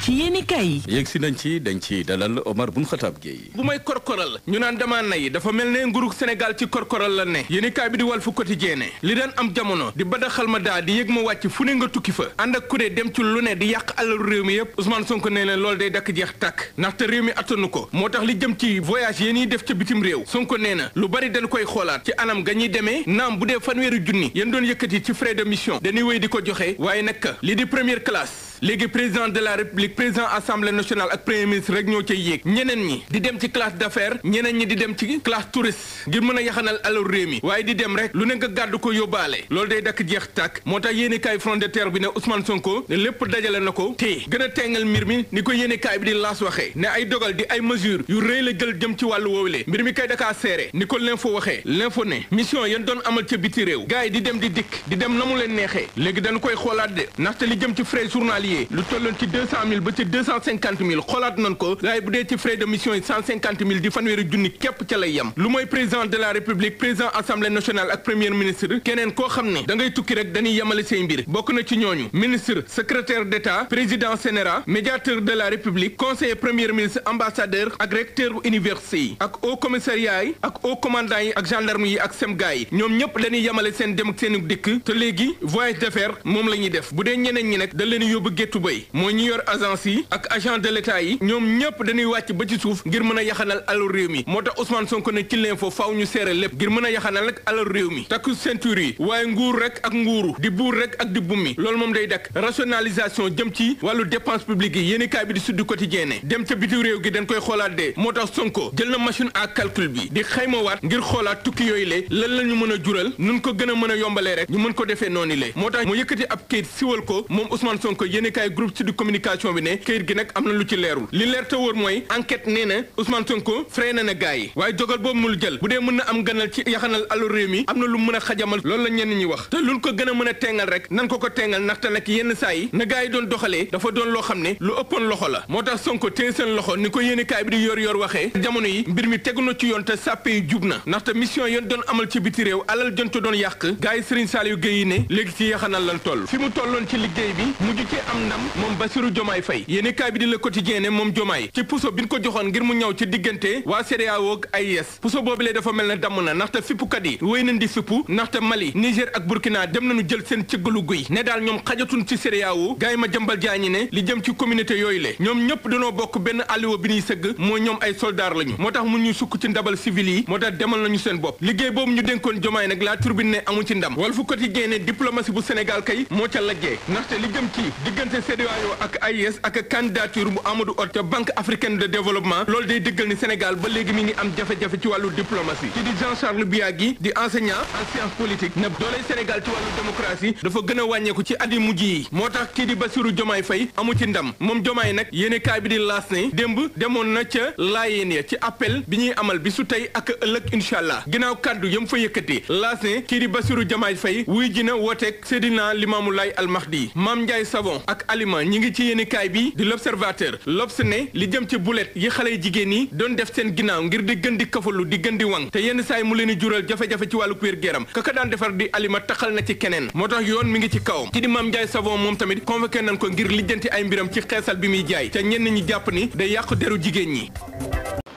ci yéeni kay yegg si nañ ci dañ ci dalal Omar Bun Khattab Gueye. bu may korkoral ñu naan damaa nay dafa mel ne nguurug Sénégal ci korkoral la ne yéeni kaay bi di Walf Quotidien li daan am jamono di badaxal ma daa di yëg ma wàcc fu ne nga tukki fa ànd ak ku ne dem ci lu ne di yàq alalu réew mi yëpp Ousmane Sonko nee na loolu day dakk jeex tàkk ndaxte réew mi attanu ko moo tax li jëm ci voyage yéen ñiy def ca bitim réew Sonko nee na lu bari dañ koy xoolaat ci anam ga ñuy demee naam bu dee fanweeri junni yéen doon yëkkati ci frais de mission dañuy wéy di ko joxe waaye nag li di première classe léegi président de la république président assemblée nationale ak premier ministre rek ñoo cay yéeg ñeneen ñi di dem ci classe d'affaires ñeneen ñi di dem ci classe touriste ngir mën a yaxanal alalu réew mi waaye di dem rek lu ne nga gàddu ko yóbbaale loolu day dakk jeex tàkk moo tax yéenekaay Front de Terre bi ne Ousmane Sonko ne lépp dajale na ko te gën a tengal mbir mi ni ko yéenekaay bi di laas waxee ne ay dogal di ay mesures yu rëy la jël jëm ci wàllu woowule mbir mi kay dakaa seere ni ko l'info waxee l'info ne mission yéen doon amal ca biti réew gars yi di dem di dikk di dem na mu leen neexee léegi dañu koy xoolaat de ndaxte li jëm ci frais journaliers lu tolloon ci 200 000 ba ci 250 000 xoolaat nañ ko waaye bu dee ci frais de mission yi 150 000 di fanweeri junni képp ca lay yem lu mooy président de la république président assemblée nationale ak premier ministre keneen koo xam ne da ngay tukki rek dañuy yemale say mbir bokk na ci ñooñu ministre secrétaire d'état président sénérat médiateur de la république conseiller premier ministre ambassadeur ak recteur université yi ak haut commissariat yi ak haut commandant yi ak gendarme yi ak semga yi ñoom ñëpp dañuy yemale seen dem ak seen dikk te léegi voyage d'affaires moom la ñuy def bu dee ñeneen ñi nag da leen yóbbu géttu bay mooy ñi yor agence yi ak agent de l'état yi ñoom ñëpp dañuy wàcc ba ci suuf ngir mën a yaxanal alalu réew mi moo tax Ousmane Sonko ne ci l'info faaw ñu seere lépp ngir mën a yaxanal nag alalu réew mi takku ceinture yi waaye nguur rek ak nguuru di buur rek ak di bummi loolu moom day dakk rationalisation jëm ci wàllu dépense publique yi yéenekaay bi di Sud Quotidien ne dem ca biti réew gi dañ koy xoolaat de moo tax Sonko jël na machine à calcul bi di xaymawaat ngir xoolaat tukki yooyu le lan la ñu mën a jural nun ko gën a mën a yombalee rek ñu mën ko defee noonu le moo tax mu yëkkati ab kayit siwal ko moom Ousmane Sonko yéenekaay groupe Sud Communication bi ne kayit gi nag am na lu ci leerul li leer te wóor mooy enquête nee na Ousmane Sonko freiné na gars yi waaye dogal boobu mul jël bu dee mën na am gënal ci yaxanal alalu réew mi am na lu mën a xajamal loolu la ñenn ñi wax te luñ ko gën a mën a tengal rek nan ko tengal ndaxte nag yenn saa yi na gars yi doon doxalee dafa doon loo xam ne lu ëppoon loxo la moo tax Sonko téye seen loxo ni ko yéenekaay bi di yor waxee jamono yi mbir mi tegu na ci yoon te sàppe yi jub na ndaxte mission yoon doon amal ci biti réew alal jonte doon yàq gars yi Serigne Saliou Gueye yi ne léegi ci yaxanal lan toll fi mu tolloon ci liggéey bi mujj ci am ndam moom Bassirou Diomaye Faye yéenekaay bi di Le Quotidien ne moom Diomaye ci puso bi ñu ko joxoon ngir mu ñëw ci diggante waa CEDEAO ak AES puso boobu lee dafa mel ne damm na ndaxte fippukat yi wéy nañ di fippu ndaxte Mali Niger ak Burkina dem nañu jël seen cëggalu guy ne daal ñoom xajatun ci CEDEAO gars yi ma jëmbal jaañi ne li jëm ci communauté yooyu le ñoom ñëpp dañoo bokk benn alliwo bi ñuy sëgg mooy ñoom ay soldaar lañu moo tax mu ñuy sukk ci ndabal civil yi moo tax demal nañu seen bopp liggéey boobu ñu dénkoon Diomaye nag la Tribune ne amu ci ndam Walf Quotidien ne diplomatie bu Sénégal kay moo ca lajjee ndaxte li jëm ci diggante CEDEAO ak AES ak candidature bu Amadou Hott ca Banque africaine de développement loolu day dëggal ni Sénégal ba léegi mi ngi am jafe-jafe ci wàllu diplomatie ci di Jean-Charles Biagui di enseignant en sciences politiques ne dooley Sénégal ci wàllu démocratie dafa gën a wàññeeku ci at yi mujj yi moo tax kii di Bassirou Diomaye Faye amu ci ndam moom Diomaye nag yéenekaay bi di laas ne démb demoon na ca laayeen ya ci appel bi ñuy amal bi su tey ak ëllëg incha allah ginnaaw kàddu yam fa yëkkati laas ne kii di Bassirou Diomaye Faye wuy ji na wooteeg Seydina Limamou Laye Al Mahdi Mame Ndiaye Savon ak Alima ñi ngi ci yéenekaay bi di L'Observateur L'Obs ne li jëm ci bulet yi xale yi jigéen yi doon def seen ginnaaw ngir di gën di kafalu di gën di wang te yenn saay mu leen di jural jafe-jafe ci wàllu wér-gu-yaram kaka daan defar di Alima taxal na ci keneen moo tax yoon mi ngi ci kawam ki di Mame Ndiaye Savon moom tamit convoqué nañ ko ngir lijjanti ay mbiram ci xeesal bi muy jaay te ñenn ñi jàpp ni day yàq deru jigéen ñi.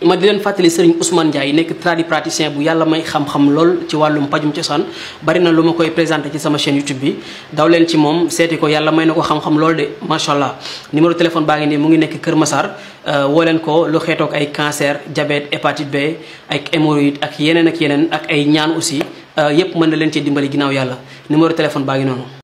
ma di leen fàttali Serigne Ousmane Ndiaye nekk tradipraticien bu yàlla may xam-xam lool ci wàllum pajum cosaan bari na lu ma koy présenté ci sama chaîne YouTube bi daw leen ci moom seeti ko yàlla may na ko xam-xam lool de macha allah numéro téléphone baa ngi nii mu ngi nekk Kër Massar woo leen ko lu xeetoog ay cancer diabète hépatite B ak hémorroïde ak yeneen ak ay ñaan aussi yépp mën na leen ci dimbali ginnaaw yàlla numéro téléphone baa ngi noonu.